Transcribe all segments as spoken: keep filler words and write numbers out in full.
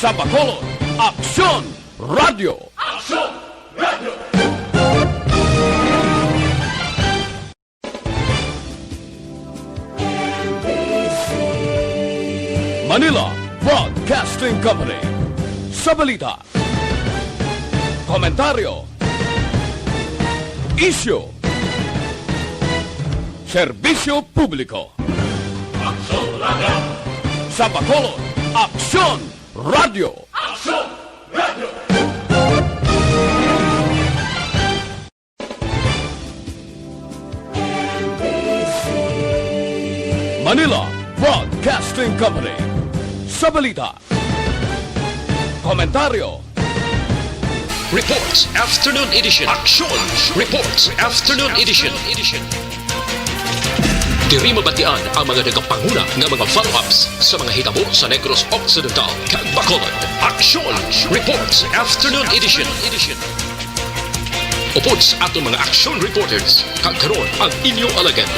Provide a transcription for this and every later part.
Sa Bacolod, Aksyon Radyo. Manila Broadcasting Company. Sa balita, komentaryo, isyu, serbisyo publiko. Sa Bacolod, Aksyon Radyo. Manila Broadcasting Company. Sa balita, komentaryo, Reports Afternoon Edition. Aksyon Reports Afternoon Edition. Diri mabatian ang mga nagapanguna nga mga follow-ups sa mga hitabo sa Negros Occidental kag Bacolod. Aksyon Reports Afternoon Edition. Upod sa aton mga aksyon reporters, kag karon ang inyo alagad.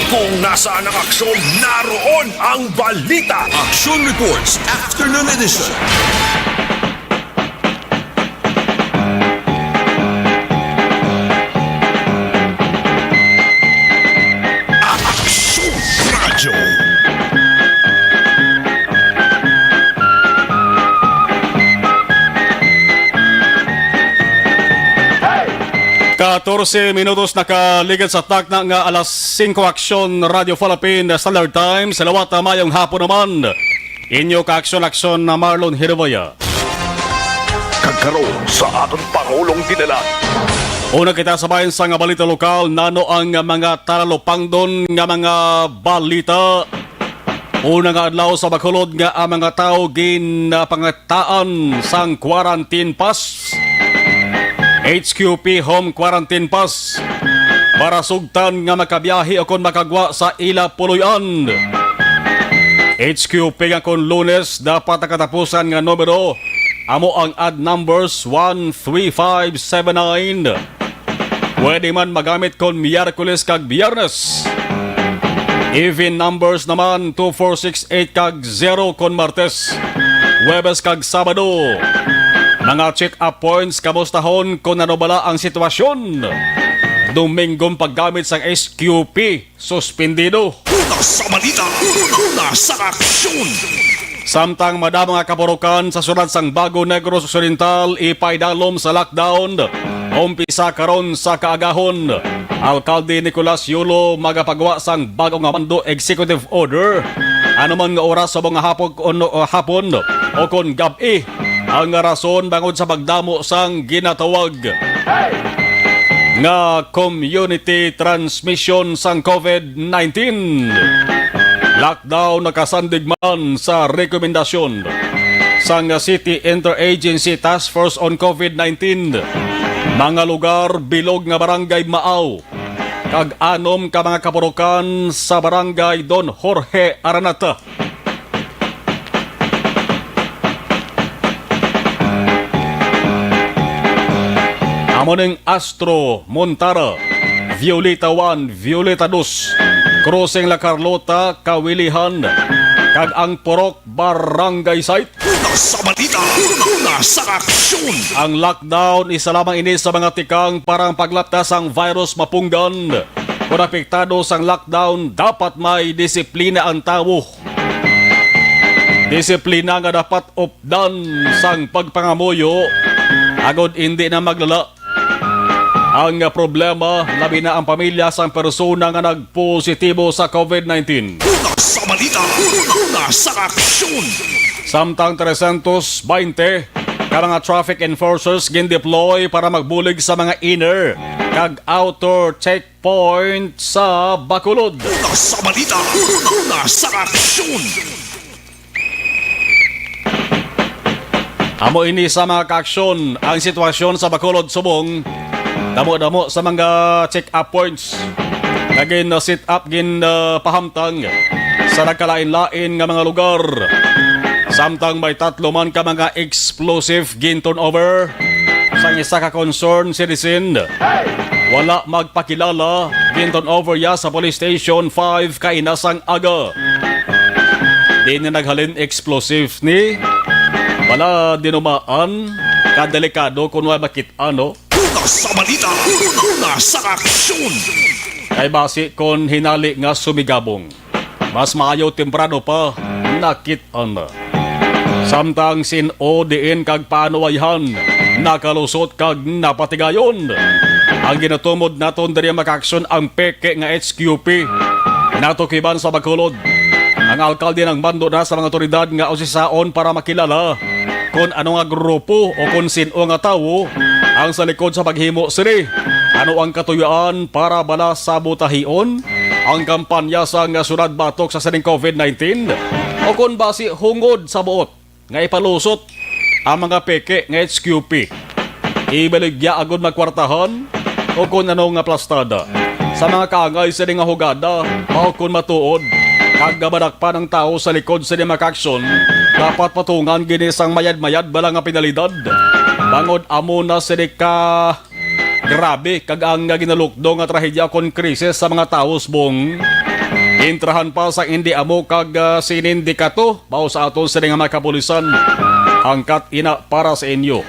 Kung nasaan ang aksyon, naroon ang balita. Action Reports Afternoon Edition. Aksyon Radyo. Katorse minutos nakaligid sa takna nga alas singko. Aksyon Radyo Philippine Standard Time. Sa liwat, mayong hapon naman. Inyo ka-aksyon-aksyon na Marlon Hiruboya. Kag karon sa aton Pangulong Dinalan. Una kita sa bahin sa nga balita lokal, nano ang mga taralupangdon nga mga balita. Una nga adlaw sa Bacolod nga ang mga tawo ginpangataan sang quarantine pass, H Q P home quarantine pass, para sugtan nga makabiyahe o kon makagwa sa ila puloy-an. H Q P nga kon Lunes dapat nakatapusan nga numero amo ang ad numbers one three five seven nine. Pwede man magamit kon Miyerkules kag Biyernes. Even numbers naman, two four six eight kag zero kon Martes, Huwebes kag Sabado. Mga check-up points, kamustahon kon ano bala ang sitwasyon. Dominggo ang paggamit sang H Q P. Suspendido. Una sa balita, una sa aksyon. Samtang madamo nga kapurukan sa syudad sang Bago, Negros Occidental, ipaidalom sa lockdown. Umpisa karon sa kaagahon. Alkalde Nicolas Yolo magapagwa sang bago nga mando, executive order. Ano man nga oras sa mga hapon, o hapon o kon gab-i, ang rason bangod sa pagdamo sang ginatawag nga community transmission sang COVID nineteen. Lockdown nakasandig man sa rekomendasyon sang City Interagency Task Force on COVID nineteen. Mga lugar bilog nga Barangay Maaw kag anom ka mga kapurukan sa Barangay Don Jorge Aranata. Amo ning Astro, Montara, Violeta one, Violeta dos, Crossing La Carlota, Kawilihan, kag ang Purok Barangay Site. Una sa balita, una sa aksyon. Ang lockdown, isa lamang ini sa mga tikang para ang paglapta sang virus mapunggan. Kung apektado sang lockdown, dapat may disiplina ang tawo. Disiplina nga dapat updan sang pagpangamuyo, agod indi na maglala ang problema, labi na ang pamilya sang persona nga nagpositibo sa COVID nineteen. Una sa balita, una sa aksyon. Samtang trescientos veinte ka mga traffic enforcers gindeploy para magbulig sa mga inner kag outer checkpoint sa Bacolod. Una sa balita, una sa aksyon. Amo ini sa mga kaaksyon ang sitwasyon sa Bacolod subong damo-damo sa mga check-up points nga gin-set up, gin, ah, pahamtang sa nagkalain-lain nga mga lugar. Samtang may tatlo man ka mga explosive gin-turnover sang isa ka concerned citizen, wala magpakilala, gin-turnover ya sa Police Station five kaina sang aga. Ini naghalin explosive ni, wala dinumaan, kadelikado kung wala makit-, ano? Una sa balita, una sa aksyon. Kay basi kon hinali nga sumigabong, mas maayo temprano pa nakit-an na. Samtang sin-o diin kag paano ayhan, nakalusot kag napatigayon. Ang ginatumod naton diri makaaksyon ang peke nga H Q P. Natukiban sa Bacolod. Ang alkalde nang mando na sa mga otoridad nga usisaon para makilala kon ano nga grupo o kon sin-o nga tawo ang sa likod sa paghimo sini. Ano ang katuyuan para bala sa butahion ang kampanya sa nga sunod batok sa sining covid nineteen? O kon basi hungod sa buot nga ipalusot ang mga peke nga H Q P, ibaligya agud magkwartahan o kon ano nga plastada sa mga kaangay sini nga hugada, mao kon matuod kag gabadak pa ng tao sa likod sini makaaksyon, dapat patungan gini sang mayad-mayad bala nga penalidad. Bangod amo na sini ka grabe kag ang nga ginalukdo nga trahedya kon krisis sa mga tawo subong. Intrahan pa sa indi amo kag, ah, sinindikato, bao sa aton sini nga mga kapulisan. Hangkat ina para sa inyo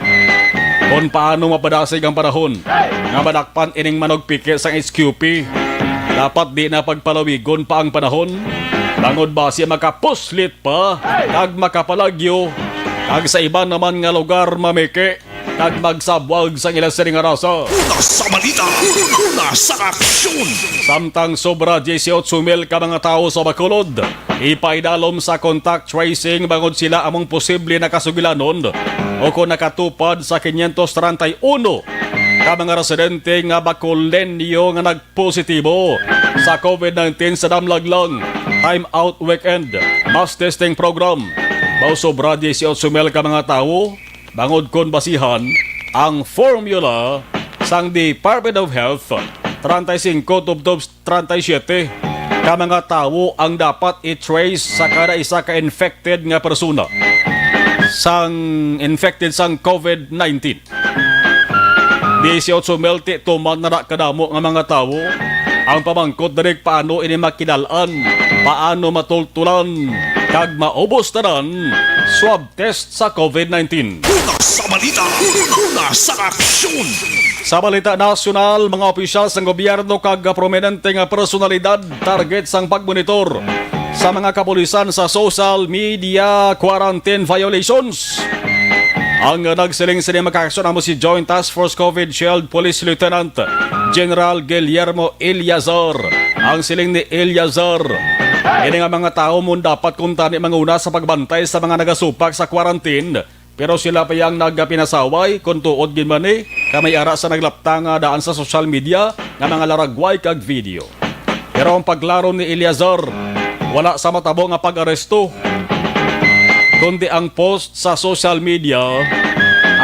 kon paano mapadasig ang panahon nga madakpan ining manugpiki sang H Q P. Dapat di na pagpalawigon pa ang panahon, bangod basi makapuslit pa kag makapalagyo, kag sa iban naman nga lugar mamiki kag magsabwag sang ila sini nga rasa. Una sa balita, una sa aksyon. Samtang sobra dieciocho mil ka mga tawo sa Bacolod ipaidalom sa contact tracing bangod sila among posible nakasugilanon o kon nakatupad sa quinientos treinta y uno ka mga residente nga Bacoleño nga nagpositibo sa covid nineteen sa Damlaglang Time Out Weekend Mass Testing Program. Bao sobra dieciocho mil ka mga tawo, bangod kon basihan ang formula sang Department of Health, treinta y cinco tubtob treinta y siete ka mga tawo ang dapat i-trace sa kada isa ka infected nga persona sang infected sang covid nineteen. Dieciocho mil ti tuman na kadamo nga mga tawo ang pamangkot diri paano ini makilal-an, paano matultulan, kag maubos tanan swab test sa covid nineteen. Una sa balita, una sa aksyon. Sa balita nasyonal, mga opisyal sang gobyerno kag prominente nga personalidad target sang pagmonitor sa mga kapulisan sa social media quarantine violations. Ang nagsiling sini makaaksyon amo si Joint Task Force covid Shield Police Lieutenant General Guillermo Eleazar. Ang siling ni Eleazar, ini nga mga tawo mo dapat kuntani manguna sa pagbantay sa mga nagasupak sa quarantine, pero sila pa yang nagapinasaway kon tuod gid man ni, kay may ara sa naglapta nga daan sa social media nga mga laragway kag video. Pero ang paglarom ni Eleazar, wala sa matabo nga pag-aresto, kundi ang post sa social media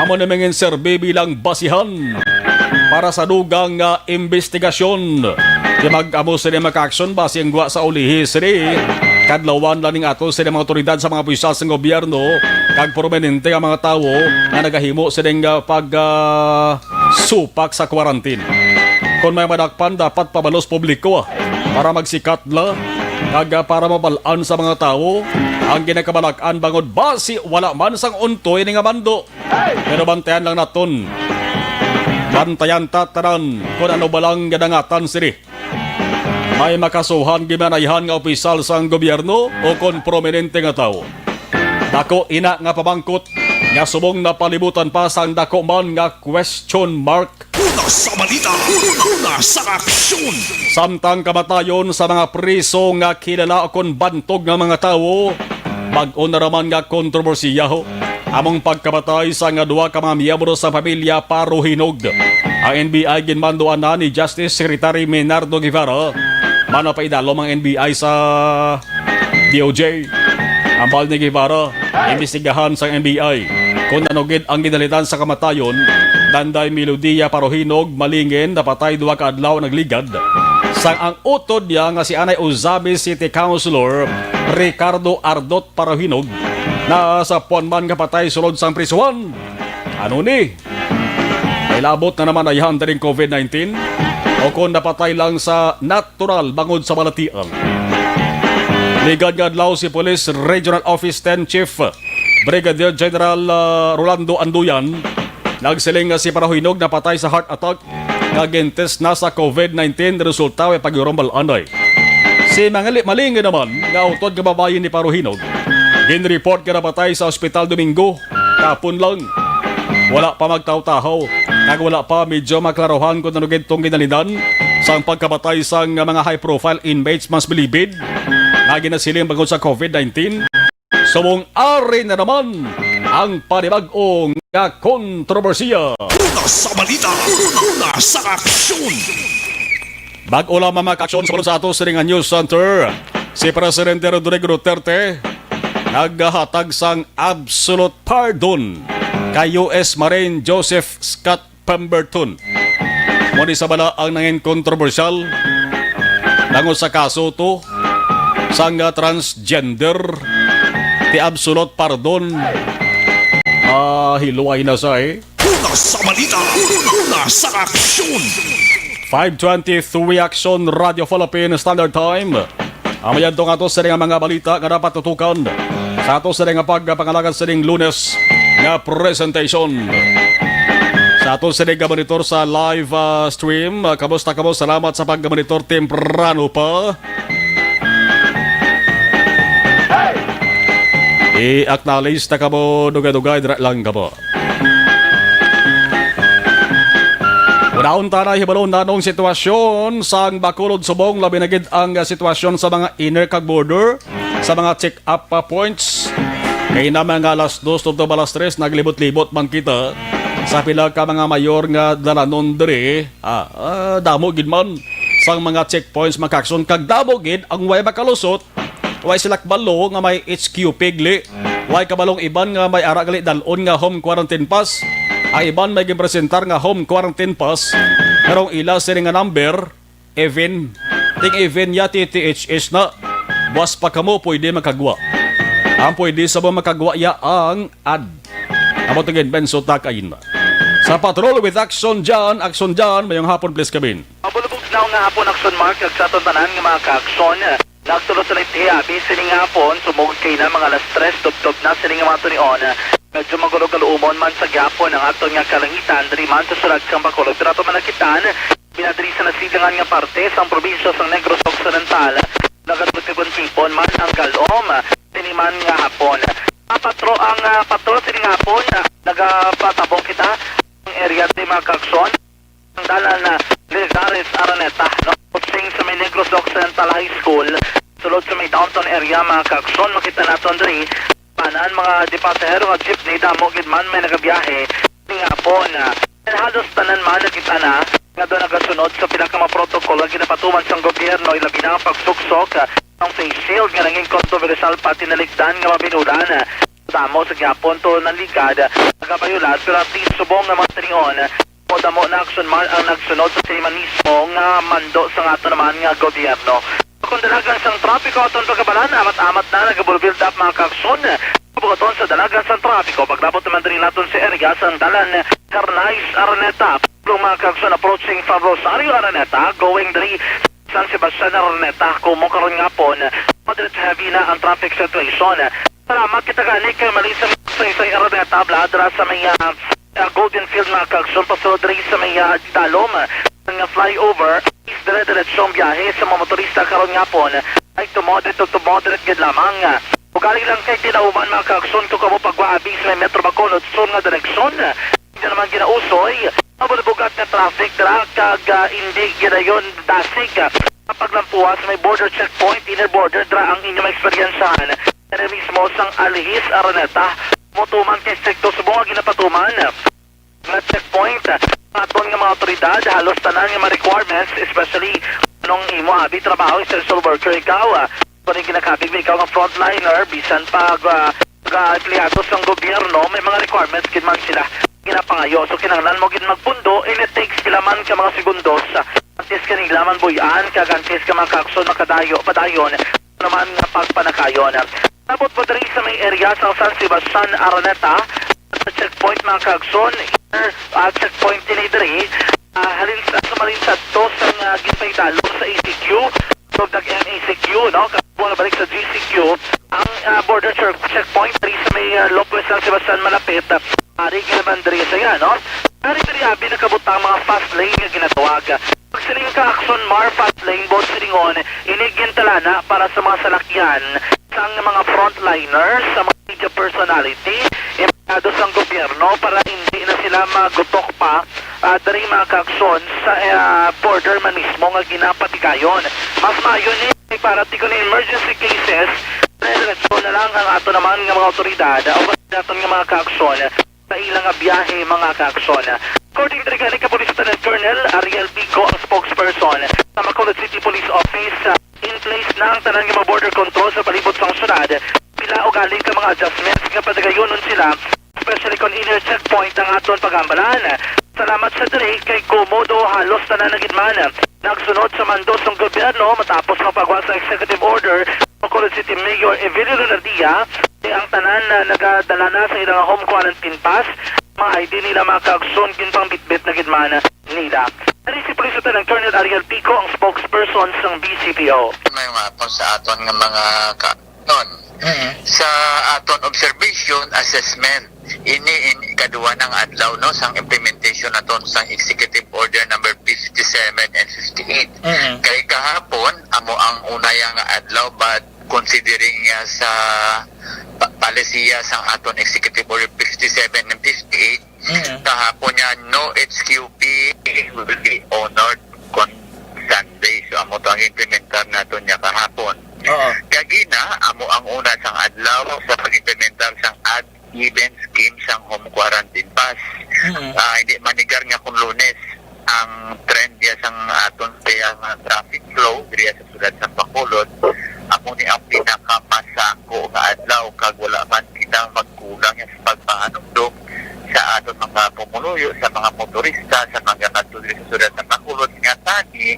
amo na mangin serbi bilang basihan para sa dugang nga imbestigasyon. Di mag-amo sini makaaksyon basi ang gwa sa ulihi sini kadlawan lang ning ato sini mga otoridad sa mga opisyal sang gobyerno kag prominente nga mga tawo nga nagahimo sining, ah, pag, ah, supak sa quarantine. Kon may madakpan, dapat pabalos publiko, ah, para magsikat la, kag, ah, para mabal-an sa mga tawo ang ginakabalak-an bangod basi wala man sang untoy ini nga mando. Pero bantayan lang naton. Bantayan ta tanan kon ano ba lang ginangatan sini. May makasuhan gimanayhan nga opisyal sang gobyerno o kon prominente nga tawo. Dako ina nga pamangkot nga subong napalibutan pa sang dako man nga question mark. Una sa balita, una sa aksyon. Samtang kamatayon sa mga priso nga kilala o kon bantog nga mga tawo, bag-o na raman nga kontrobersiya ho among pagkamatay sa nga duha ka mga miyembro sa pamilya Paruhinog. Ang N B I ginmanduan na ni Justice Secretary Menardo Guevara. Manapaidalom ang N B I sa D O J. Ambal ni Guevara, imbestigahan sang N B I kon ano gid ang ginalitan sa kamatayon. Danday Melodia Paruhinog Malingin, napatay duha ka adlaw nagligad, sang ang utod niya nga si anay Ozamiz City Councilor Ricardo Ardot Paruhinog na sa puan man nga patay sulod sang prisuhan. Ano ni? May labot na naman ayhan diri ang covid nineteen? O kon napatay lang sa natural bangod sa balatian? Higad nga adlaw, si Police Regional Office ten Chief Brigadier General, ah, Rolando Anduyan nagsiling nga si Paruhinog napatay sa heart attack nga gin-test na sa COVID nineteen, resulta way pagyurombal anay. Si Mangli Maling naman nga utod nga babayi ni Paruhinog, gin-report nga napatay sa ospital Domingo kahapon lang. Wala pa magtaw-tahaw, kag wala pa medyo maklaruhan kung ano gid tong ginalinan sang pagkamatay sang mga high-profile inmates mas bilibid nga ginasiling bangod sa COVID nineteen. Subong ari na naman ang panibag-o nga kontrobersiya. Una sa balita, una sa aksyon. Bag-o lamang makaaksyon sa balon sa ato sini nga news center, si Presidente Rodrigo Duterte naghatag sang absolute pardon kay U S Marine Joseph Scott Pemberton. Mo ni sa bala ang nangin kontrobersyal tungod sa kaso to sang, ah, transgender, ti absolute pardon. Ah, hiluay na sa, eh. Una sa balita, una sa aksyon. Five twenty-three Action Radio Philippine Standard Time. Ang mayadto nga ato sa mga balita nga dapat tutukan sa ato sa nga pagpangalagad sa ning Lunes nga presentation. Sa ato sa nga monitor sa live, ah, stream, ah, kamusta kamo? Salamat sa pag-monitor temprano pa. I-acknowledge ta kamo, dugay-dugay, dira lang kamo. Unahon ta na hibalon nanong sitwasyon sang Bacolod, Subong, labi na gid ang, ah, sitwasyon sa mga inner kag border, sa mga check-up, ah, points. Kay na mga alas dos tubtob alas tres, naglibot-libot man kita sa pila ka mga mayor nga dalanon diri. Ah, ah, damo gid man sang mga checkpoints, mga kaaksyon, kag damo gid ang way makalusot. Way sila kabalo nga may H Q pigli. Way kabalong iban nga may ara gali dal-on nga home quarantine pass. Ang iban may ginpresentar nga home quarantine pass, pero ang ila sini nga number, even. Ting even ya T T H S na. Buas pa kamo pwede makagwa. Ang pwede sa mo makagwa ya ang ad. Amo tingin, Benso Takayin. Sa Patrol with Action John, Action John, mayong hapon, please, kabin. Mabulubog na nga hapon, Action Mark, kag sa aton tanan nga mga kaaksyon. Nagtulo sa Leyte, abi, sining hapon, sumugod kay na mga alas tres, tubtob na sining mga tunion. Medyo magulo-galuumon man sa gihapon ang aton nga kalangitan, diri man sa syudad sang Bacolod. Pero ato man nakitaan, pinadiri sa nasilangan nga parte sang probinsya sang Negros Occidental, nagatugon-tipon man ang galom, sini man nga hapon. Ang patro-, ang, ah, patrol sining hapon, ah, nagapatabo kita ang area sa mga kaaksyon. Ang dalan na Legares Araneta, no? Approaching sa may Negros Occidental High School, sulod sa may downtown area, mga kaaksyon, makita naton diri, panan mga di pasahero nga jeepney, damo gid man may nagabiyahe ning hapon. And halos tanan man nakita na nga daw nagasunod sa pila ka mga protocol nga ginapatuman sang gobyerno, ilabi na ang pagsuksok, ah, ang face shield nga nangin kontrobersyal pa tinalikdan nga mabinulan. Damo sa gihapon to naligad, nagabayular, pero at least subong nga mga tinion, damo-damo na aksyon man ang nagsunod sa sini man mismo nga mando sa ato naman nga gobyerno. Kung dalagan sang trapiko aton pagkabalan, amat-amat na nagabuild up mga kaaksyon. Bukaton sa dalagan sang trapiko, paglabot naman diri naton sa area sang dalan Carnais Araneta, mga kaaksyon, approaching from Rosario Araneta, going diri San Sebastian Araneta, kumo karon nga hapon, moderate heavy na ang traffic situation. Salamat kita gani kay Melissa Saysay Araneta, bala dira sa may, ah, ah, Golden Field, mga kaaksyon, pasulod diri sa may, ah, dalom nga flyover. Is dire-diretso ang biyahe sa mga motorista karon nga hapon. Ay to moderate to moderate gid lamang. Ugali lang kay tinauman, mga kaaksyon, kung kamo pagwaabi sa may Metro Bacolod Sur nga direksyon. Hindi naman ginausoy ang bugat nga traffic dira kag, ah, hindi ginayon dasig, ah, sa paglampuas may border checkpoint, inner border, dira ang inyong eksperyensyahan. Dira mismo sang Alihis, Araneta, mutuman kay stricto subong nga ginapatuman nga checkpoint, ah, aton nga mga otoridad, halos tanan nga mga requirements, especially anong imo abi trabaho, essential worker ikaw, ah, kung ginakabig mo ikaw nga frontliner, bisan pa, ah, mga empleyado sang gobyerno, may mga requirements gid man sila ginapangayo. So, kinahanglan mo gid magpundo, and it takes pila man ka mga segundos, ah, antes kanila man buy-an, kag antes ka mga kaaksyon makadayo, padayon naman nga pagpanakayon. Nabot po diri sa may area sa San Sebastian Araneta, sa checkpoint, mga kaaksyon, inner, ah, checkpoint ini diri, ah, halin sa, sumalin sa to sa nga ginpaidalom sa E C Q, tawag nag M A C Q, no? Kag mo nabalik sa G C Q, ang, ah, border check-, checkpoint diri sa may, ah, Locwe San Sebastian malapit, ah, ari gyud naman diri sa iya, no? Ari diri abi nakabutang mga fast lane nga ginatawag. Pag siling ka aksyon, Mar, fast lane, buot silingon, ini gintalana para sa mga salakyan sang mga frontliners, sa mga media personality, empleyado sang gobyerno para hindi na sila magutok pa, ah, diri mga kaaksyon sa, ah, border man mismo nga ginapatigayon. Mas maayo ni para tikon emergency cases, diretso na lang ang ato naman nga mga awtoridad o naton nga mga kaaksyon sa ilang nga biyahe, mga kaaksyon. According diri gani kay Police Lieutenant Colonel Ariel Pico, ang spokesperson sa Bacolod City Police Office, ah, in place na ang tanan nga mga border control sa palibot sang syudad. Pila ugaling ka mga adjustments nga padayonon sila, especially kon inner checkpoint ang aton paghambalan. Salamat sa diri kay komodo, halos tanan na gid man nagsunod sa mando sang gobyerno matapos mapagwa sa executive order sa Bacolod City Mayor Evelio Lunardia, kay ang tanan na nagadala na sa ilang home quarantine pass, mga I D nila, mga kaaksyon, ginpangbitbit na gid man nila. Ari si Police Lieutenant Colonel Ariel Pico, ang spokesperson sang B C P O. May mga sa aton nga mga ka-, non. Mm. Sa aton observation, assessment, ini in ikaduha nang adlaw, no, sang implementation naton sang Executive Order number fifty-seven and fifty-eight. Mm. Kay kahapon, amo ang una yang adlaw, but considering nga sa pa-, palisiya sang aton Executive Order fifty-seven and fifty-eight, Mm. kahapon nga no H Q P will be honored kon Sunday. So, amo to ang implementar naton niya kahapon. Oo. Kagina, amo ang una sang adlaw sa pag-implementar sang ad even scheme sang home quarantine pass. Mm. Ah, hindi manigar nga kung Lunes ang trend niya sang aton kaya nga traffic flow diriya sa siyudad sa Bacolod. Amo ni ang pinakamasako nga adlaw kag wala man kita magkulang sa pagpahanumdom sa aton mga pumuluyo, sa mga motorista, sa mga kadto diri sa siyudad sa Bacolod nga tani,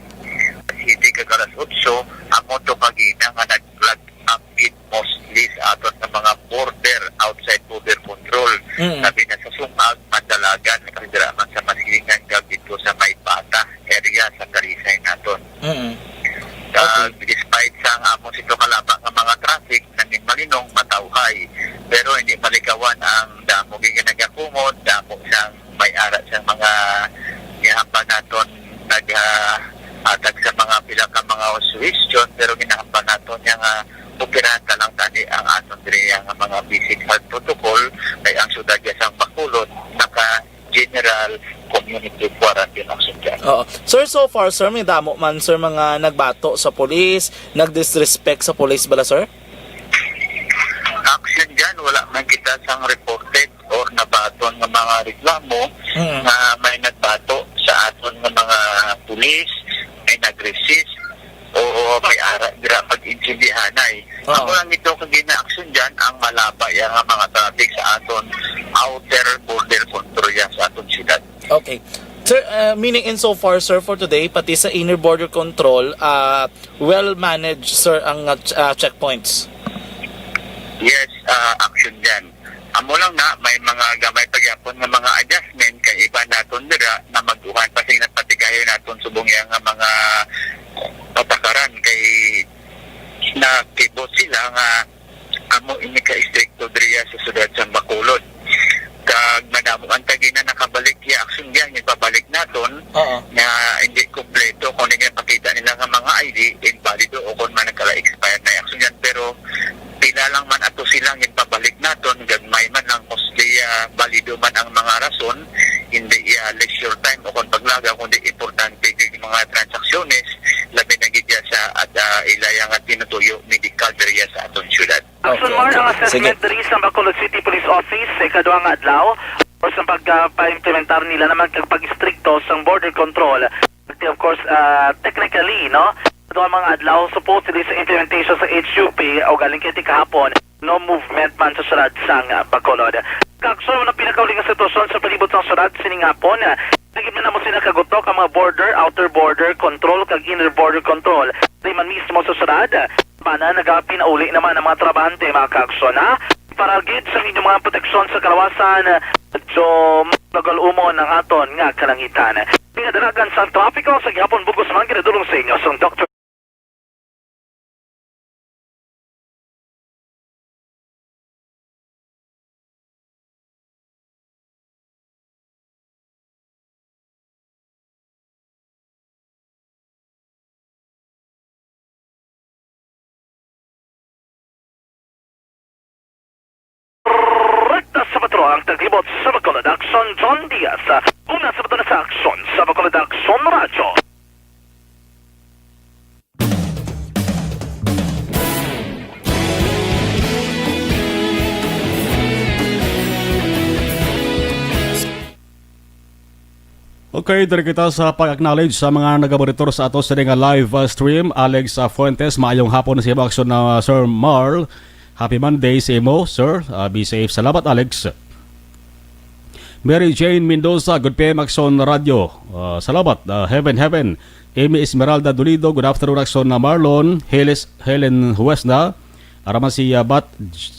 City kag alas otso, amo to kagina nga nag-flag up gid mostly sa aton nga mga border, outside border control. Mm. Labi na sa Sungag, Mandalagan, kag dira man sa Masilingan, kag dito sa may Bata area sa Talisay naton. Mm. Ah, okay. Despite sa nga among sitio kalaba nga mga traffic, nangin malinong, matawhay. Pero hindi malikawan ang damo gid nga nagakumot, damo sang may ara sang mga gihambal naton nag, ah, atag sa mga pila ka mga suggestion, pero ginahambal naton niya nga operahan ta lang tani ang aton diri nga mga basic health protocol, kay ang syudad ya sang Bacolod naka general community quarantine ang sudyan. Oo. Sir, so far, sir, may damo man, sir, mga nagbato sa police, nagdisrespect sa police bala, sir? Action dyan, wala man kita sang reported or nabaton nga mga reklamo Mm. nga may nagbato sa aton nga mga pulis, may nag-resist, o may ara dira pag-intindihanay. Oo. Ako lang ito kag gina-action dyan ang malaba ya nga mga traffic sa aton outer border control ya sa aton siyudad. Okay. Sir, uh, meaning in so far, sir, for today, pati sa inner border control, uh, well managed, sir, ang uh, ch- uh, checkpoints? Yes, uh, action dyan. Amo lang na, may mga gamay pagyapon nga mga adjustment kay iba naton dira na magduhan pa sing nagpatigayon naton subong iya nga mga patakaran kay nakibot sila nga amo ini ka istrikto diriya sa siyudad sa Bacolod. Kag madamo ang tagina nakabalik iya action diyan, ipabalik naton Oo. nga hindi kompleto kung hindi pakita nila nga mga I D, invalid o kung man nagkala-expire na action diyan. Pero pila lang man ato silang ginpabalik naton, gagmay man lang, mostly, ah, balido man ang mga rason, hindi iya leisure time o kon paglagaw, kundi importante gyud yung mga transaksyones, labi na gid iya sa at, ah, ilaya nga tinutuyo medical diriya sa aton syudad. Action Okay, Mar, ang okay. Assessment Sige. diri sa Bacolod City Police Office sa ikaduha nga adlaw, o sa pag, ah, pa-implementar nila naman kag pag-istrikto sa border control. Of course, ah, technically, no? Sa duha mga adlaw, supposedly sa implementation sa H U P o galing kay ti kahapon, no movement man sa syudad sang, ah, Bacolod. Kag sa mga pinakauling nga sitwasyon sa palibot sang syudad sining hapon, ah, lagi man namo sila kagutok ang mga border, outer border control kag inner border control. Di man mismo sa syudad, bana nagapinauli naman ang mga trabahante, mga kaaksyon, ha? Para gid sa inyong mga proteksyon sa kalawasan, medyo magal-umon ang aton nga kalangitan. Pinadalagan sa trapiko sa gihapon bugos man ginadulong sa inyo sang Doktor Tro ang taglibot sa Bacolod Aksyon, John Diaz. Una sa bato na sa Aksyon sa Bacolod Aksyon Radyo. Okay, diri kita sa pag-acknowledge sa mga nagamonitor sa ato sa nga live, uh, stream. Alex, uh, Fuentes, maayong hapon sa imo, Aksyon na, uh, Sir Marl. Happy Monday sa imo, sir. Uh, be safe. Salamat, Alex. Mary Jane Mendoza, good P M Aksyon Radyo. Uh, salamat, uh, Heaven, Heaven. Amy Esmeralda Dolido, good afternoon, Aksyon na Marlon. Heles-, Helen Huesna, ara man si, uh, Bat,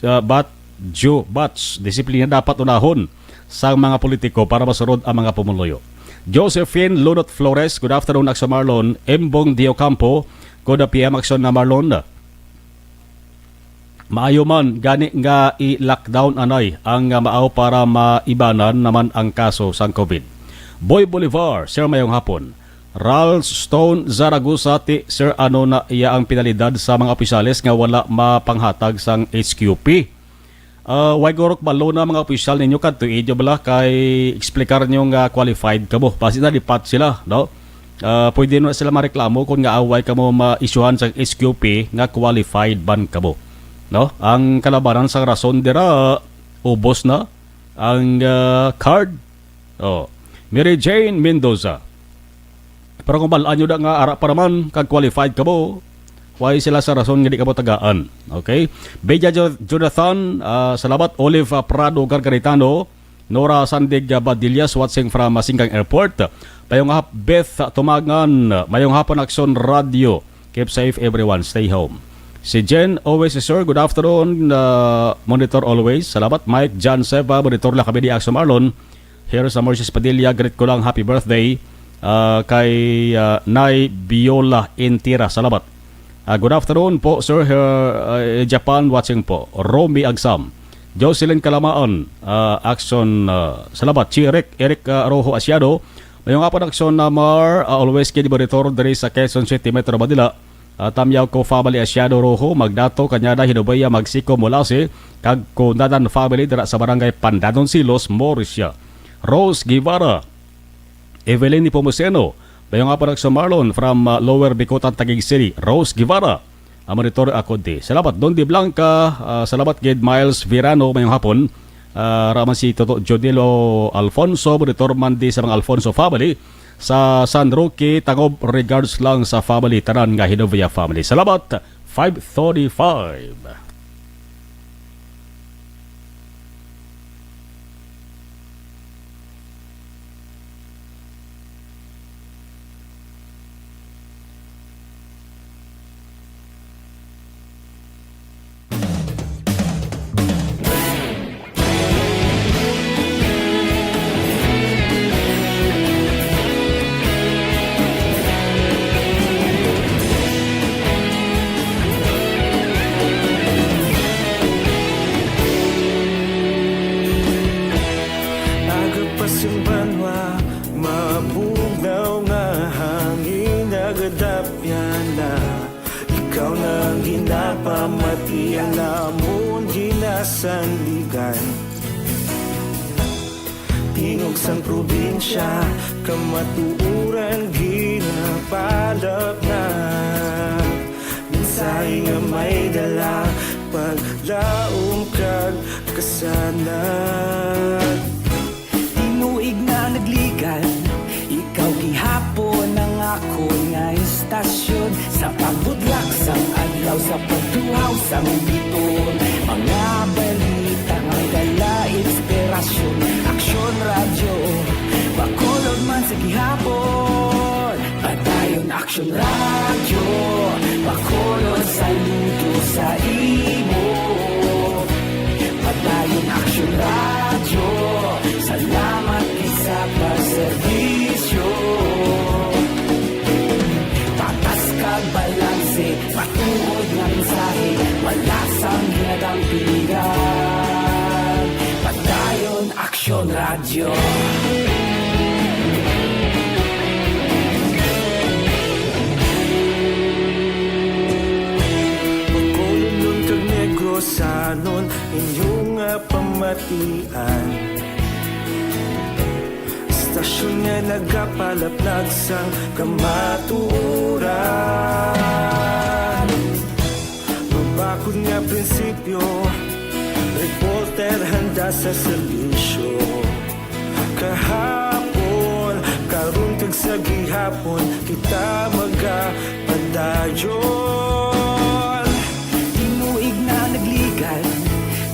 uh, Bat, Joe Bats, disiplina dapat unahon sang mga politiko para masunod ang mga pumuluyo. Josephine Lunot Flores, good afternoon, Aksyon Marlon. Embong Diocampo, good P M, Aksyon na Marlon. Maayo man gani nga i-lockdown anay ang, ah, maaw para maibanan naman ang kaso sang COVID. Boy Bolivar, sir, mayong hapon. Ralston Zaragoza, ti, sir, ano na iya ang penalidad sa mga opisyales nga wala mapanghatag sang H Q P? Ah, way gurok balo na mga opisyal ninyo kadto, inyo bala kay explicar nyo nga qualified kamo. Basi na lipat sila, no? Ah, pwede na sila mareklamo kung nga away kamo ma-issuehan sa H Q P nga qualified man kamo, no? Ang kalabanan sang rason dira, ubos na ang, ah, card. Oh, Mary Jane Mendoza. Pero kung bal-an nyo na nga ara pa naman kag qualified kamo, why sila sa rason nga di kamo tagaan? Okay? Bella Jo-, Jonathan, ah, salamat. Olive, ah, Prado Gargaritano, Nora Sandig, ah, Badillas, watching from, ah, Singgang Airport. Mayong hap-, Beth, ah, Tumagan, mayong hapon, Aksyon Radio. Keep safe, everyone. Stay home. Si Jen, always, sir, good afternoon. Ah, monitor always. Salamat. Mike, John, Seba, monitor lang kami ni Aksyon Marlon. Here sa Moises Padilla, greet ko lang, happy birthday, ah, kay, ah, Nay Biola Intira. Salamat. Ah, good afternoon po, sir. Here, ah, Japan, watching po. Romy Agsam. Jocelyn Kalamaan, ah, Aksyon, ah, salamat. Si Eric, Eric, ah, Rojo Asiado. Mayong hapon, Aksyon na Mar, ah, always kini monitor diri sa Quezon City, Metro Manila. Ah, Tamyaw ko family, Asiado Rojo, Magdato, Cañada, Hinobaya, Magsico, Molase, kag Cundadan family dira sa Barangay Pandanon Silos, Morisia. Rose Guevara, Evelyn Nepomuceno, mayong hapon, Aksyon Marlon from, ah, Lower Bicutan, Taguig City. Rose Guevara, ang monitor ako di. Salamat, Don De Blanca, ah, salamat gid, Miles Virano, mayong hapon. Ah, raman si Toto Jodilo Alfonso, monitor man di sa mga Alfonso family. Sa San Roque, tangob, regards lang sa family, tanan nga Hinovia family. Salamat, five thirty-five. Aga pa sing banwa, mabugnaw nga hangin, nagadapyan na. Ikaw na ang ginapamati, ang amon ginasandigan. Tingog sang probinsya, kamatuoran ginapalapnag. Mensahe nga may dala, paglaom kag kasanag. Tinuig na nagligan, ikaw gihapon ang akon nga istasyon. Sa pagbudlak sang adlaw, sa pagtuhaw sang bituon, mga balita nga dala inspirasyon. Aksyon Radyo, Bacolod man sa gihapon. Padayon Aksyon Radyo, Bacolod, saludo sa imo. Padayon Aksyon Radyo, salamat gid sa pagserbisyo. Patas kag balanse, matuod nga mensahe, wala sang ginadampigan. Padayon Aksyon Radyo. Bacolod, Luzon kag Negros, Sanon inyo nga pamatian, istasyon nga nagapalaplag sang kamatuoran. Mabakod nga prinsipyo, reporter handa sa serbisyo. Kahapon, karon kag sa gihapon, kita magapadayon. Tinuig na nagligad,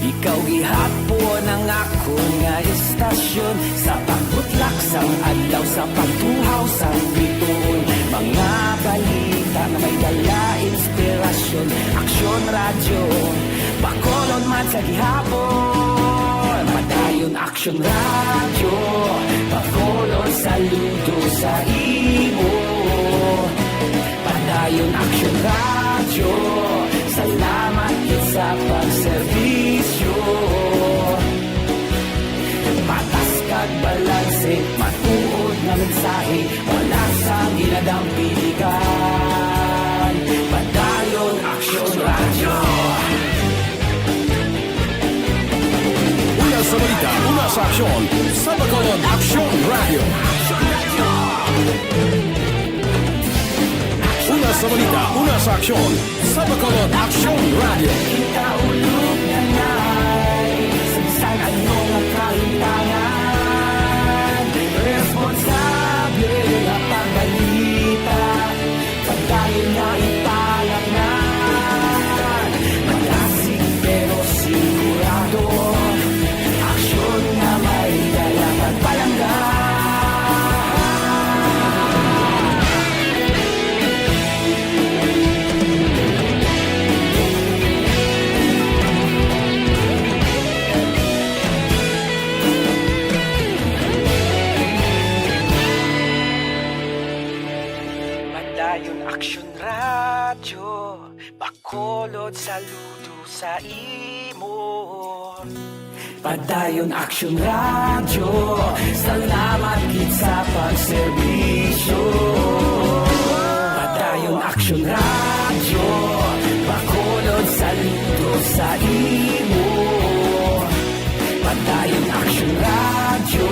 ikaw gihapon ang akon nga istasyon. Sa pagbutlak sang adlaw, sa pagtuhaw sang bituon, mga balita nga may dala inspirasyon. Aksyon Radyo, Bacolod man sa gihapon. Padayon Aksyon Radyo, Bacolod saludo sa imo. Padayon Aksyon Radyo, salamat gid sa pagserbisyo. Patas kag balanse, matuod nga mensahe, wala sang ginadampigan. Padayon Aksyon Radyo. Una sa balita, una sa aksyon, sa Bacolod Aksyon Radyo. Una sa balita, una sa aksyon, sa Bacolod Aksyon Radyo. Kita ulog na ngay, sa bisan ano nga kalimtangan, responsable nga pagbalita. Padayon nga ipalaknad, malasig pero sigurado. Aksyon nga may dala kag palangga. Padayon Aksyon Radyo, Bacolod saludo sa imo. Padayon Aksyon Radyo, salamat gid sa pagserbisyo. Padayon Aksyon Radyo, Bacolod saludo sa imo. Padayon Aksyon Radyo,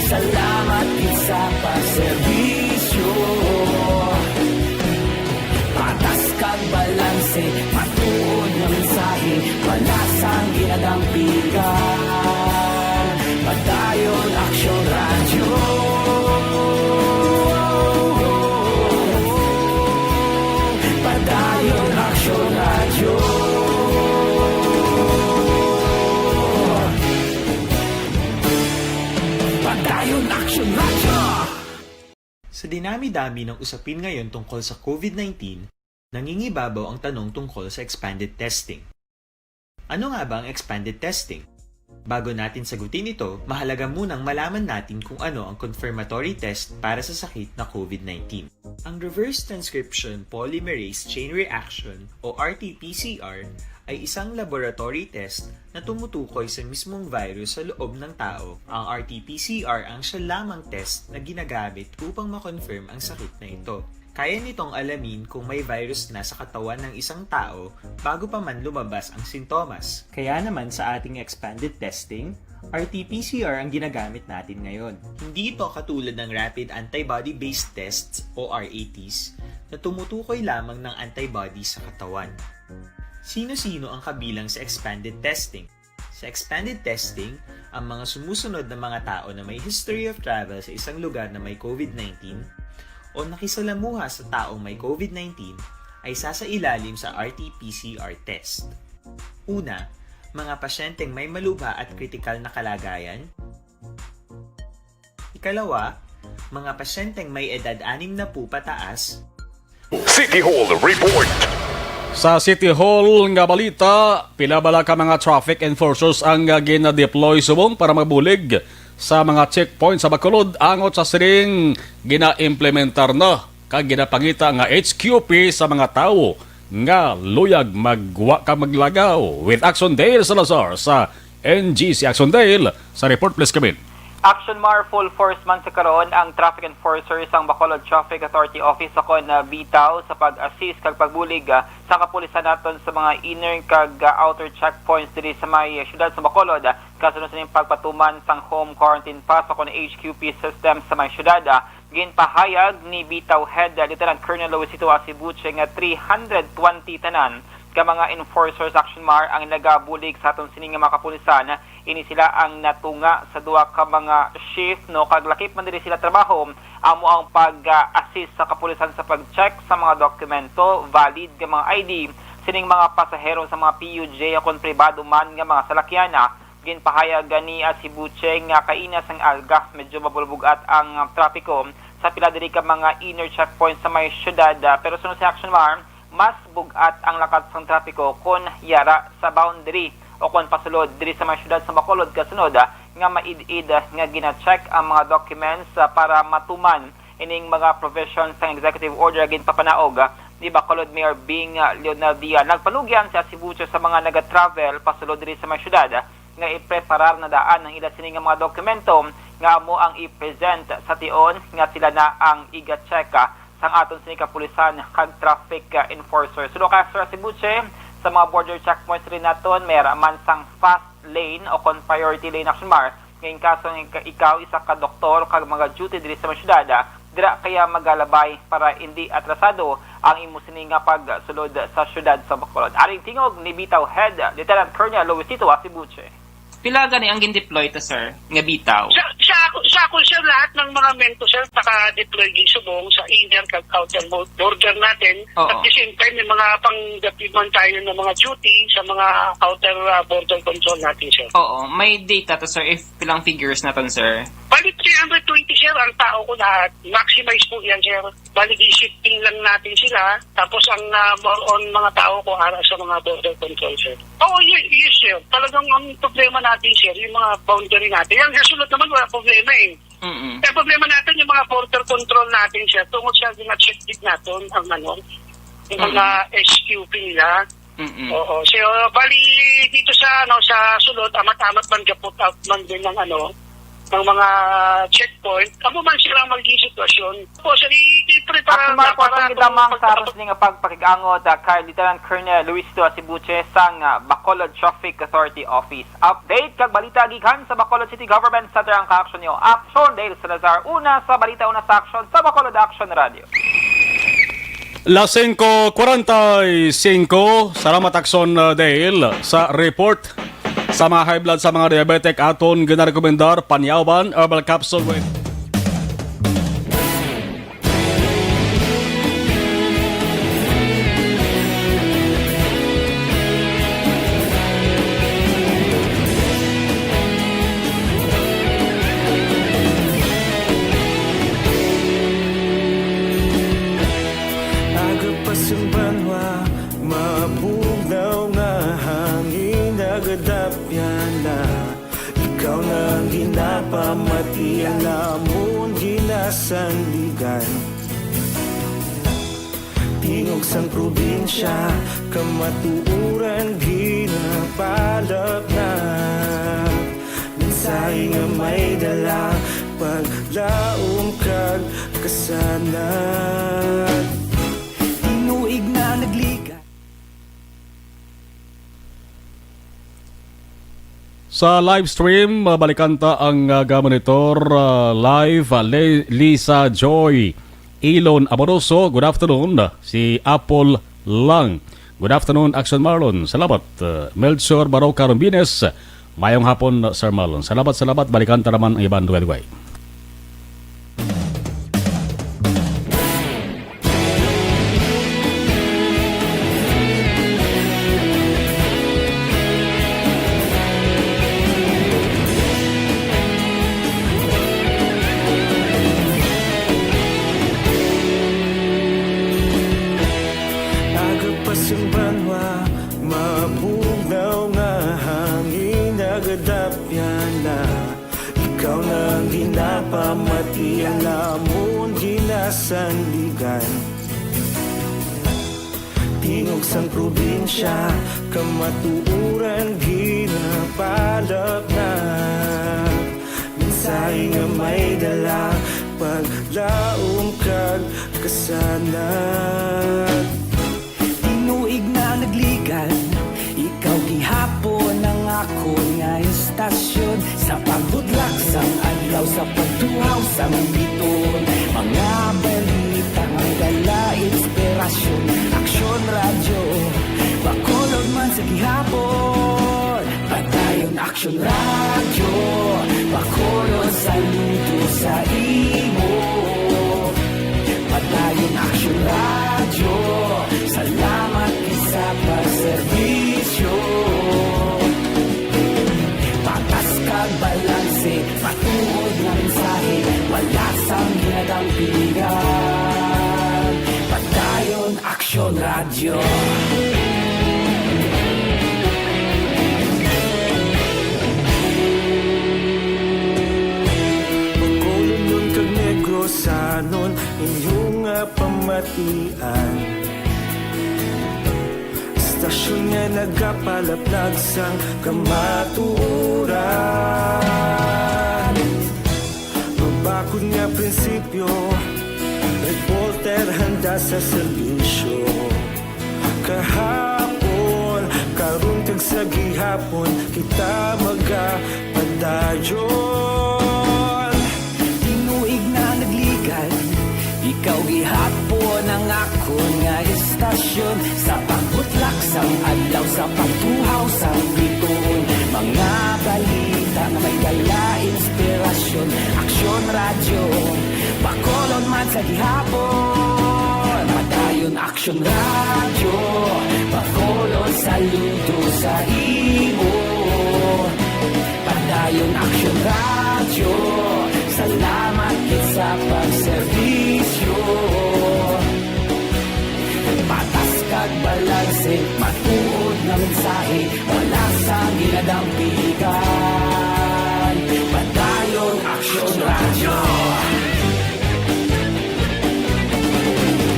salamat gid sa pagserbisyo. Patas kag balanse, matuod nga mensahe, wala sang ginadampigan. Padayon Aksyon Radyo. Padayon Aksyon Radyo. Padayon Aksyon Radyo. Sa dinami-dami ng usapin ngayon tungkol sa COVID nineteen, nangingibabaw ang tanong tungkol sa expanded testing. Ano nga ba ang expanded testing? Bago natin sagutin ito, mahalaga munang malaman natin kung ano ang confirmatory test para sa sakit na COVID nineteen. Ang reverse transcription polymerase chain reaction o R T P C R ay isang laboratory test na tumutukoy sa mismong virus sa loob ng tao. Ang R T P C R ang siya lamang test na ginagamit upang ma-confirm ang sakit na ito. Kaya nitong alamin kung may virus na sa katawan ng isang tao bago pa man lumabas ang sintomas. Kaya naman sa ating expanded testing, R T P C R ang ginagamit natin ngayon. Hindi ito katulad ng rapid antibody-based tests o R A Ts na tumutukoy lamang ng antibody sa katawan. Sino-sino ang kabilang sa expanded testing? Sa expanded testing, ang mga sumusunod na mga tao na may history of travel sa isang lugar na may COVID nineteen o nakisalamuha sa taong may COVID nineteen ay sasailalim sa R T P C R test. Una, mga pasyenteng may malubha at kritikal na kalagayan. Ikalawa, mga pasyenteng may edad anim na po pataas. City Hall Report. Sa City Hall nga balita, pila bala ka mga traffic enforcers ang, ah, gina-deploy subong para magbulig sa mga checkpoint sa Bacolod angot sa sining gina-implementar na kag ginapangita nga H Q P sa mga tawo nga luyag magwa ka maglagaw. With Action Dale Salazar sa N G C Action Dale sa report, please, Kevin. Action Mar, full force man sa karon ang traffic enforcers sang Bacolod Traffic Authority Office o kon, ah, BITAO sa pag-assist kag pagbulig, ah, sa kapulisan naton sa mga inner kag, ah, outer checkpoints diri sa may siyudad sa Bacolod, ah, kasunod sa ining pagpatuman sang home quarantine pass o kon H Q P system sa may siyudad, ah. Ginpahayag ni BITAO Head, ah, Lieutenant Colonel Luisito Asibuche nga three hundred twenty tanan ka mga enforcers, Action Mar, ang nagabulig sa aton sini nga mga kapulisan. Ini sila ang natunga sa duha ka mga shift, no, kag lakip man diri sila trabaho, amo ang pag-assist sa kapulisan sa pag-check sa mga dokumento, valid nga mga I D sining mga pasahero sa mga P U J o kon pribado man nga mga salakyan. Ginpahayag ni Asibuche nga kaina sang aga, medyo mabulbugat ang trapiko sa pila diri ka mga inner checkpoints sa may siyudad, ah, pero sunod sa Action Mar, mas bug-at ang lakat sang trapiko kon yara sa boundary o kon pasulod diri sa may siyudad sa Bacolod kasunod, ah, nga maid-id, ah, nga gina-check ang mga documents, ah, para matuman ining mga provisions sang executive order ginpapanaog, ah, ni Bacolod Mayor Bing, ah, Leonel Dia. Nagpanugyan si Asibuche sa mga naga-travel pasulod diri sa may siyudad, ah, nga ipreparar na daan ang ila sini nga mga dokumento nga amo ang i-present sa tion nga sila na ang iga-check, ah, sang aton sini kapulisan kag traffic, ah, enforcer. Suno kay Sir Asibuche, sa mga border checkpoints rin naton, may ra man sang fast lane o kon priority lane, Action Mar, nga in kaso nga ika-, ikaw isa ka doktor kag mga duty diri sa mga syudad, ah, dira kaya magalabay para hindi atrasado ang imo sini nga pagsulod sa syudad sa Bacolod. Aring tingog ni BITAO Head, Lieutenant Colonel Luisito Asibuche. Pila gani ang gin-deploy to, sir, nga BITAO? Sa, sa ako, sa ako, sir, lahat ng mga mento, sir, naka-deploy din subong sa inner kag outer bo-, border natin. Oo. At the same time, may mga pang-deployment tayo ng mga duty sa mga outer, ah, border control natin, sir. Oo, may data to, sir, if pilang figures naton, sir? Bali, three hundred twenty, sir, ang tao ko lahat. Maximize po yan, sir. Bali, di shifting lang natin sila. Tapos ang, ah, more on mga tao ko ara sa mga border control, sir. Oo, yes, yes, sir. Talagang ang problema natin, sir, yung mga boundary natin. Ang kasunod naman, wala problema eh. Mm-mm. Ang problema natin, yung mga border control natin, sir, tungod sa mga check gate natin, ang ano, yung mga Mm-mm. S Q P nila. Mm-mm. Oo. So, bali, dito sa, ano, sa sulod, amat-amat man, ga-put out man din ng, ano, ng mga checkpoint. Amo man sila ang magiging sitwasyon. Tapos, i-, i-prepare At na para kumarapatan kita, kung mang, sa pagka- aton sini nga pagpakig-angot, ah, kay Lieutenant Colonel Luisito Asibuche sang, ah, Bacolod Traffic Authority Office. Update kag balita gikan sa Bacolod City Government Center ang ka-action niyo. Action, Dale Salazar, una sa balita, una sa action, sa Bacolod Action Radio. Las singko kwarenta y singko. Salamat, Action, uh, Dale, sa report. Sa mga high blood, sa mga diabetic, aton ginarekomendar Panyawan Herbal Capsule with Aga pa sa banwa, mabugnaw nga hangin, nagadapyan na. Ikaw na ang ginapamati, ang amon ginasandigan. Tingog sang probinsya, kamatuoran ginapalapnap. Mensahe nga may dala, paglaom kag kasanag. Tinuig na nagligan. Sa live stream, uh, balikan ta ang, uh, ga-monitor, uh, live, uh, Le-, Lisa Joy Ilon Amoroso. Good afternoon, uh, si Apple Lang. Good afternoon, Action Marlon. Salamat, uh, Melchor Baroca Rombines. Mayong hapon, uh, Sir Marlon. Salamat, salamat. Balikan ta naman ang iban duway-duway. Aga pa sang banwa, mabugnaw nga hangin, nagadapyan na. Ikaw na ang ginapamati, ang amon ginasandigan. Tingog sang probinsya, kamatuoran ginapalapnap. Mensahe Sana. Tinuig na nagligad, ikaw gihapon ang akon nga istasyon. Sa pagbutlak sang adlaw, sa pagtuhaw sang biton, mga balita nga dala inspirasyon. Aksyon Radyo, Bacolod man sa gihapon. Padayon Aksyon Radyo, Bacolod, saludo sa imo. Padayon Aksyon Radyo, salamat gid sa pagserbisyo. Patas kag balanse, matuod nga mensahe, wala sang ginadampigan. Padayon Aksyon Radyo. Bacolodnon kag Negrosanon, inyo nga pamatian. Istasyon nga nagapalaplag sang kamatuoran. Mabakod nga prinsipyo, reporter handa sa serbisyo. Kahapon, karon kag sa gihapon, kita magapadayon. Tinuig na nagligad, ikaw gihapon ang akon nga istasyon. Sa pagbutlak sang adlaw, sa pagtuhaw sang biton, mga balita nga may dala inspirasyon. Aksyon Radyo, Bacolod man sa gihapon. Padayon Aksyon Radyo, Bacolod, saludo sa imo. Padayon Aksyon Radyo, salamat gid sa pagserbisyo. Patas kag balanse, matuod nga mensahe, wala sang ginadampigan. Padayon Aksyon Radyo.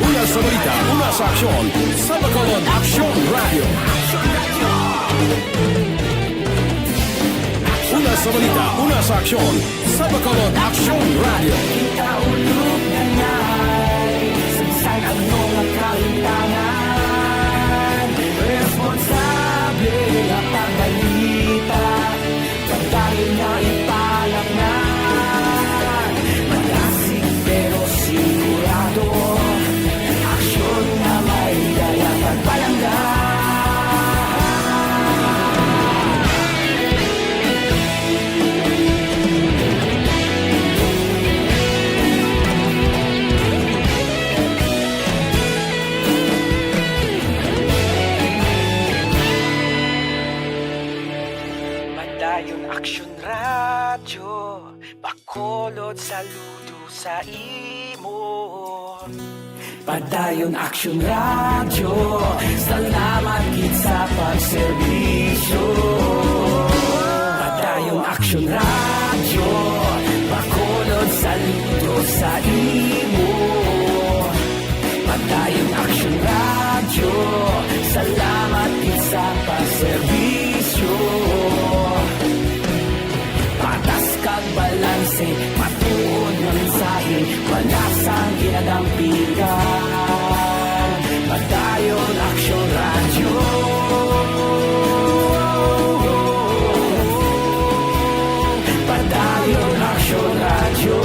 Una sa balita, una sa aksyon, sa Bacolod Aksyon Radyo. Una sa balita, una sa aksyon, sa Bacolod Aksyon Radyo. Kita ulog na ngay, saysay ang mga kahintangan. Responsable nga pagbalita, pagdali nga ipalaknag. Malasig pero sigurado, aksyon nga may dala pagpalangga. Padayon Aksyon Radyo, Bacolod, saludo sa imo. Padayon Aksyon Radyo, salamat gid sa pagserbisyo. Padayon Aksyon Radyo, Bacolod, saludo sa imo. Padayon Aksyon Radyo, salamat gid sa pagserbisyo. Patas kag balanse, matuod nga mensahe, wala sang ginadampigan. Padayon Aksyon Radyo. Padayon Aksyon Radyo.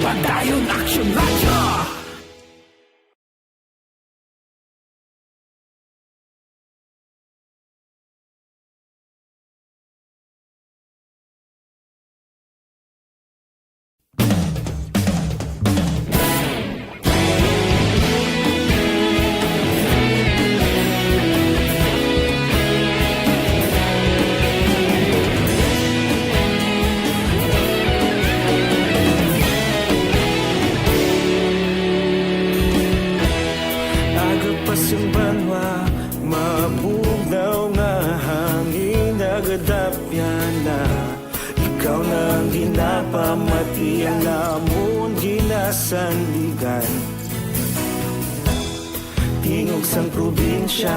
Padayon Aksyon Radyo. Aga pa sing banwa, mabugnaw nga hangin nagadapyan na. Ikaw na ang ginapamati, ang amon ginasandigan. Tingog sang probinsya,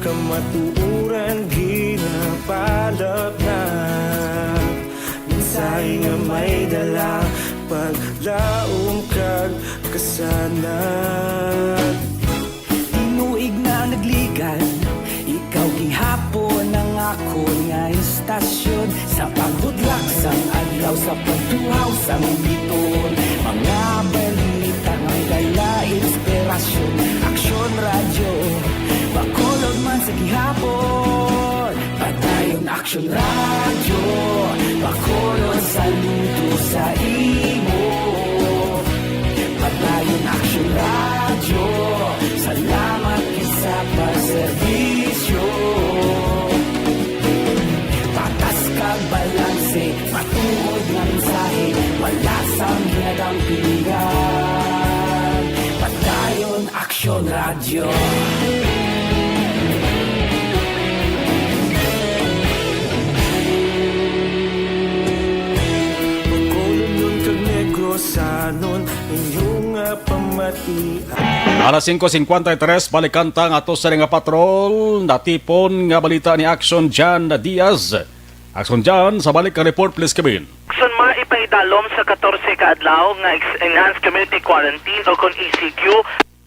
kamatuoran ginapalapnag. Mensahe Nga may dala paglaom kag kasanag. Tinuig na nagligan, ikaw gihapon ang akon nga istasyon. Sa pagbudlak sang adlaw, sa pagtuhaw sang biton, mga balita may dala inspirasyon. Aksyon Radyo, Bacolod man sa gihapon. Padayon Aksyon Radyo, Bacolod saludo sa imo. Padayon Aksyon Radyo, salamat gid sa pagserbisyo. Patas kag balanse, matuod nga mensahe, wala sang ginadampingan. Padayon Aksyon Radyo. Bacolodnon kag Negrosanon, inyo nga pamati. Alas singko singkwenta y tres, balikan ta nga ato sa nga patrol, natipon nga balita ni Action John Diaz. Action John, sa balik ka report, please, Kevin. Action Mar, ipaidalom sa katorse ka adlaw nga ex-, enhanced community quarantine o kon E C Q,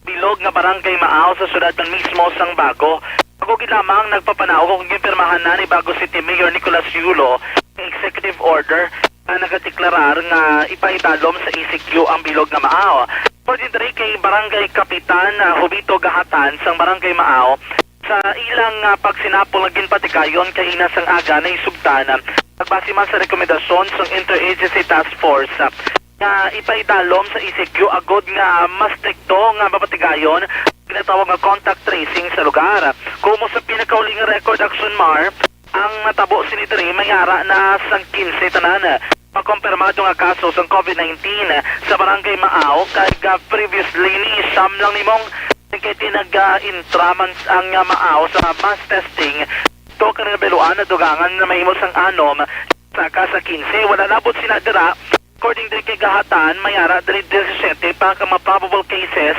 bilog nga Barangay Maaw sa siyudad man mismo sang Bago. Bago gid lamang nagpapanaog kung ginpirmahan na ni Bago City Mayor Nicolas Yulo ang executive order nga nagadeklarar nga ipaidalom sa E C Q ang bilog nga Maaw. According diri kay Barangay Kapitan, ah, Jovito Gahatan sang Barangay Maaw, sa ilang, ah, pagsinapol nga ginpatigayon kaina sang aga nahisugtan, ah, nagbase man sa rekomendasyon sang Interagency Task Force, ah, nga ipaidalom sa E C Q agod nga mas strikto nga mapatigayon ang ginatawag nga contact tracing sa lugar. Kumo sa pinakauling record, Action Mar, ang natabo sini diri may ara na sang kinse tanan makompirmado nga kaso sang COVID nineteen sa Barangay Maaw, kag, ah, previously ni siyam lang nimong kay tinag-, ah, intra man ang, ah, Maaw sa mass testing. Ito ka nabiluan na dugangan na mahimo sang anom, saka sa kinse. Wala labot sina dira. According diri kay Gahatan, may ara diri disisiete pa ka mga probable cases,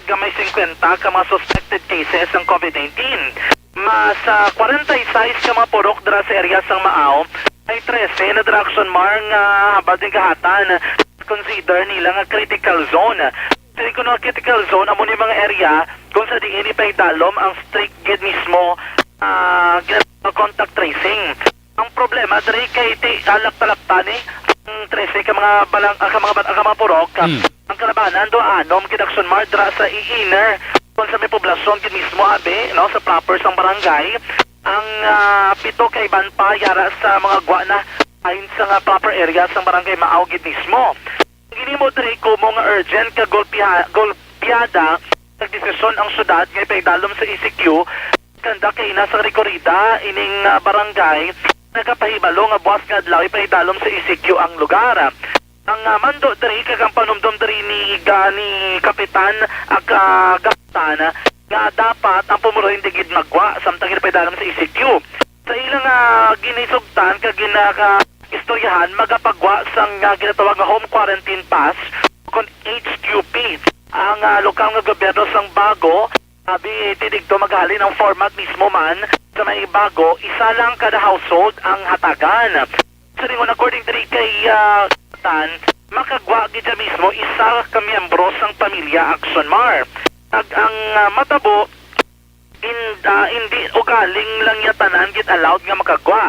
nga may singkwenta ka mga suspected cases sang COVID nineteen. Mas, ah, kwarenta y seis ka mga purok dira sa area sang Maaw, may trese na dira, Action Mar, nga hambal ni Gahatan, consider nila nga critical zone. Diri kuno nga critical zone, amo ni mga area kung sa diin ipaidalom ang strict gid mismo, ah, gina-, contact tracing. Ang problema diri kay ti alakta-lakta ni ang trese ka mga balang, ah, ka mga ba-, ka mga purok. Mm. Ang kalabanan do anom gid, Action Mar, dira sa i-, inner, kung sa may poblasyon gid mismo, abi, no, sa proper sang barangay. Ang, ah, pito ka iban pa yara sa mga gwa na, ayon sa nga proper area sang Barangay Maaw gid mismo. Ang ginhimo diri kumo nga urgent ka golpiha-, golpiada, nagdesisyon ang syudad nga ipaidalom sa E C Q, kanda kaina sang rekorida ining, ah, barangay, nagapahibalo nga buas nga adlaw ipaidalom sa E C Q ang lugar. Ang, ah, mando diri kag ang panumdom diri ni ga-, ni Kapitan Ag-, ah, Gaptan nga dapat ang pumuloy hindi gid maggwa samtang ipaidalom sa E C Q. Sa ilang, ah, ginisugtan kag ginaka-, istoryahan, magapagwa sang, ah, ginatawag nga home quarantine pass, kon H Q P. Ang, ah, lokal nga gobyerno sang Bago, abi, ti didto maghalin ang format mismo man sa may Bago, isa lang kada household ang hatagan. Silingon, according diri kay, ah, Tan, makagwa gid siya mismo isa ka miyembro sang pamilya, Action Mar. Kag ang, ah, matabo, in-, ah, indi ugaling lang niya tanan gid allowed nga makagwa.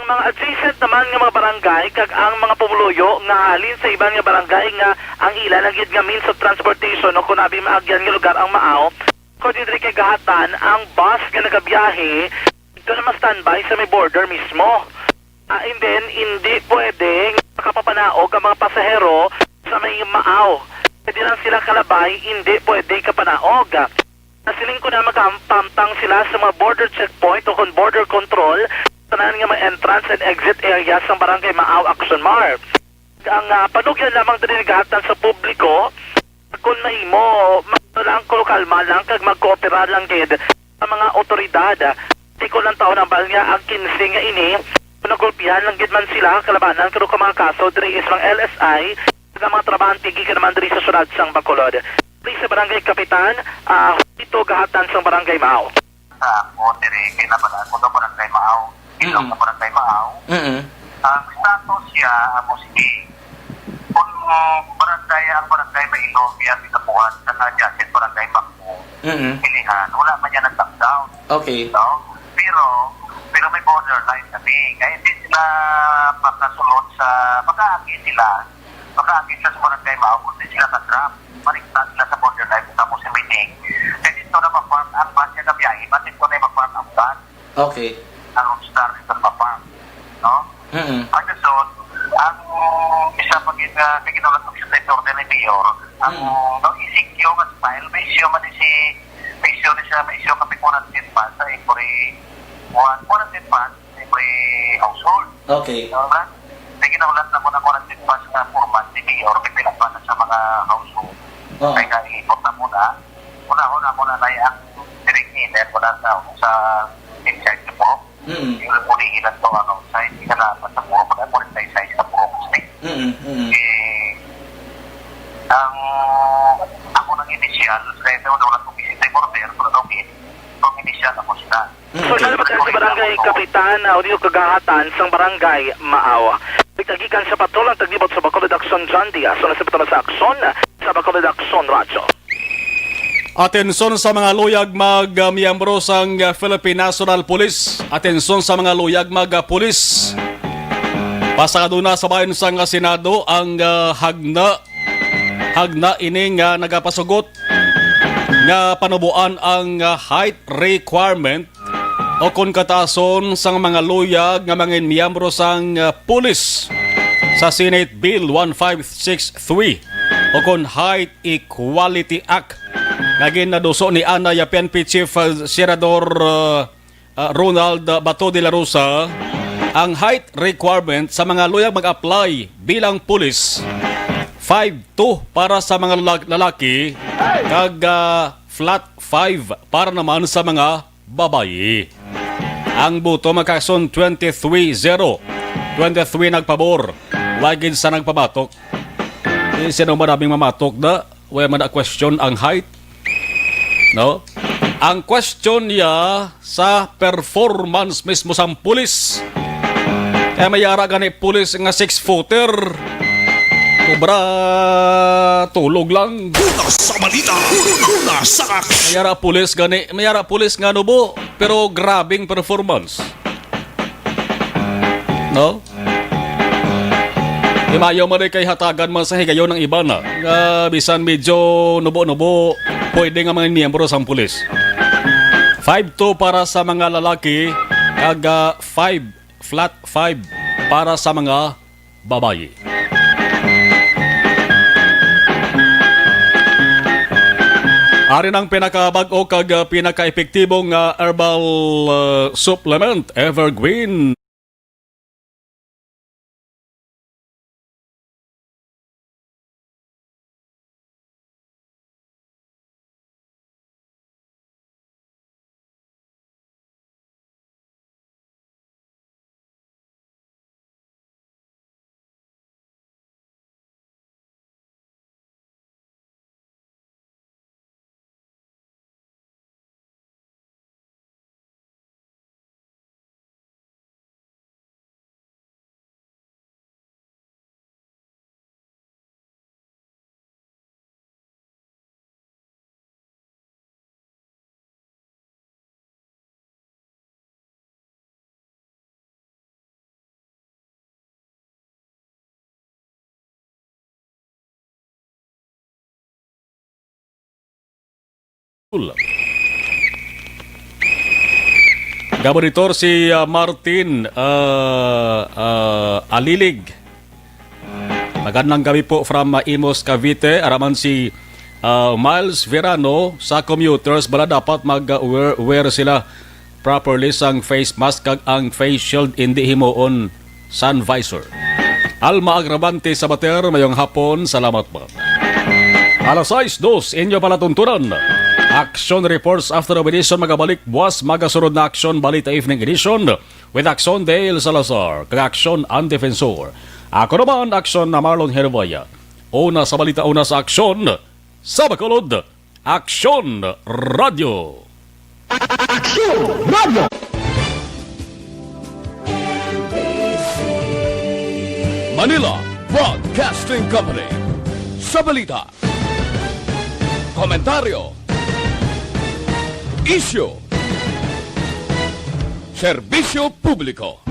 Ang mga adjacent naman nga mga barangay kag ang mga pumuluyo nga halin sa iban nga barangay nga ang ila lang gid nga means of transportation o kun abi maagyan nga lugar ang Maaw, according diri kay Gahatan, ang bus nga nagabiyahe didto na ma-standby sa may border mismo. Ah, and then, hindi pwede makapapanaog ang mga pasahero sa may Maaw. Pwede lang sila kalabay, hindi pwede kapanaog. Nasiling ko na magpamtang sila sa mga border checkpoint o kung border control, tanan nga mga entrance and exit area sa Barangay Maaw, Action Mar. Ang, ah, panugyan lamang diri nagahatan sa publiko, kung mahimo, mag-, ano lang, kuno kalma lang, kag magkoopera lang gid ang mga otoridad. Di ko lang taon ang balnya ang kinse nga ini, kung nagulpihan lang gid man sila, kalabanan kuno ka mga kaso diri sa mga L S I, kag ang mga trabahante gikan naman diri sa syudad sang Bacolod. Diri sa Barangay Kapitan, ah, ito gahatan sang Barangay Maaw. Sa ako, diri, kay nabala ko sa Barangay Maaw. Ilong Mm. sa Barangay Maaw. Mm-mm. Ang status siya, amo sige, kung barangay, ang barangay Mailomia, Pinapuhan, sa Kanyas, barangay Bangko, Mm-mm. Ilihan, wala man niya nag-lockdown. Okay. No? Pero, pero may borderline kami. Kaya hindi sila makasulod sa, makaagi sila, makaagi sila sa barangay Mao, kung hindi sila ka-trap. Maligtas sila sa borderline sa Musi Meeting. Kaya dito na ma-park ang bus niya na biyahe, mas dito na ma-park ang bus. Okay. Ang Roadstar dito na ma-park. No? Mm-mm. Ang sunod, ang isa pa gid nga kay ginawa sa executive order ni Mayor, ang Mm. no, E C Q mas file, may issue man si, may issue ni siya, may issue kami quarantine pass sa every one, quarantine pass sa every household. Okay. Di ba? May ginahulat na mo na quarantine pass nga format ni Mayor, may pinagpasa sa mga household. Oo. Kaya nga, ipot na muna. Unahon na muna na ang direct email mula sa, sa inside the book. Mm. Yung ulihin lang to, ano, sa hindi ka dapat sa puro, pag ako rin sa isa sa puro, Mm, mm. Eh, ang ako nang initial, kaya sa una, wala kong isip na order, pero okay. Kung initial, ako sila. Mm, So, okay. Nalipatan si Barangay Kapitan, ah, Odilo Kagahatan sang Barangay Maaw. Nagtagikan sa patrol ang taglibot sa Bacolod Aksyon, John Diaz. Una sa patama sa aksyon sa Bacolod Aksyon Radyo. Atensyon sa mga luyag mag, ah, miyembro sang, ah, Philippine National Police. Atensyon sa mga luyag mag, ah, pulis. Pasado na sa bahin sang, ah, Senado ang, ah, hagna. Hagna ini nga nagapasugot nga panuboan ang, ah, height requirement o kon kataason sang mga luyag nga mangin miyembro sang, ah, pulis sa Senate Bill one five six three o kon Height Equality Act nga ginaduso ni anay P N P Chief, ah, Senador, ah, ah, Ronald Bato de la Rosa. Ang height requirement sa mga luyag mag-apply bilang pulis, five two para sa mga lala-, lalaki kag, ah, flat five para naman sa mga babayi. Ang boto magkakson twenty-three zero. Twenty-three nagpabor. Wa gid sa nagpamatok. Eh, sino man naming mamatok na? Wala man na question ang height. No? Ang question niya sa performance mismo sang pulis. Kaya may ara gani pulis nga six-footer. Kubra, tulog lang. Una sa balita, una sa aksyon. May ara pulis gani, may ara pulis nga nubo, pero grabing performance. No? Di maayo man kay hatagan man sa higayon ang iba na nga bisan medyo nubo-nubo, pwede nga mga miyembro sang pulis. Five two para sa mga lalaki, kag, ah, five, flat five para sa mga babayi. Ari ang pinakabag-o kag, ah, pinakaepektibo nga herbal, ah, supplement, Evergreen. Gabonitor si, ah, Martin, ah, ah, Alilig. Magandang gabi po from, ah, Imus, Cavite. Araman si, ah, Miles Verano sa commuters, bala dapat mag, ah, wear, wear sila properly sang face mask kag ang face shield indi himuon sun visor. Alma Agravante Sabater, mayong hapon, salamat po. Alas sais dos, inyo palatuntunan. Action reports after of edition magabalik buwas magasunod na Action Balita Evening Edition with Action Dale Salazar kag Action Ang Defensor. Ako naman, Action na Marlon Herboya. Una sa balita, una sa aksyon, sa Bacolod, Aksyon Radio. Aksyon Radio. Manila Broadcasting Company. Sa balita, komentaryo, isyu, serbisyo publiko.